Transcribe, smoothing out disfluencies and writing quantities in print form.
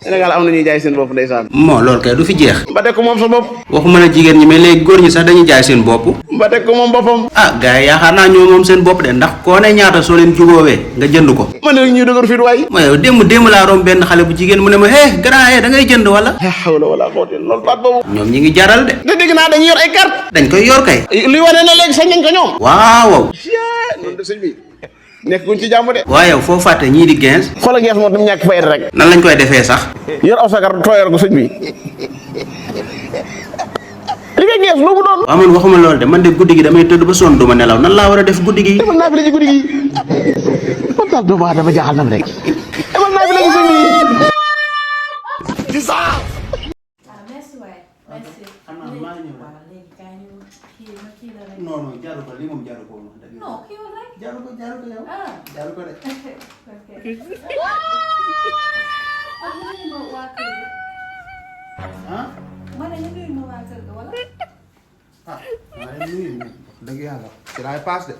Sénégal am na ñuy jaay seen bopp ndeysaan. moo loolu kay du fi jeex. ba teg ko moom sa bopp. waxuma ne jigéen ñi mais léegi góor ñi sax dañuy jaay seen bopp. ba teg ko moom boppam. ah gars yi yaakaar naa ñoo moom seen bopp de ndax koo ne ñaata soo leen jubóowee nga jënd ko. man de ñuy dëgër fit waay. ma yow démb laa romb benn xale bu jigéen mu ne ma grand da ngay jënd wala. la hawla wala quwwata loolu baat boobu. ñoom ñi ngi jaral de. te dégg naa dañuy yor ay carte. dañ koy yor kay. luy wane na léegi sañ nañ ko ñoom. waaw. noonu de sëñ bi nekk guñ ci jàmm de. waaye yow foo fàtte ñii di 15. xoolal gees moom tam ñàkk fayda rek. nan lañ koy defee sax. yor aw sagar tooyal ko sëñ bi. li nga gees lu mu doon. waaw man waxuma loolu de man de guddi gi damay tëdd ba sonn duma nelaw nan laa war a def guddi gi. demal naa fi la ci guddi gi. man daal doomu aadama jaaxal na ma rek. demal naa fi la ci sëñ bi. ci saa. merci waay merci. xam naa maa ngi ñëw waaw léegi kaay ñu kii la rek. non non jaru ko lii moom jaru ko moom. non kii wala rek. jaru ko yow. jaru ko de. ok. waa kër gi. ah. ma ne ñu nuyu ma waa kër ga wala. ah waaye nuyu dëgg yàlla ci laay paas de.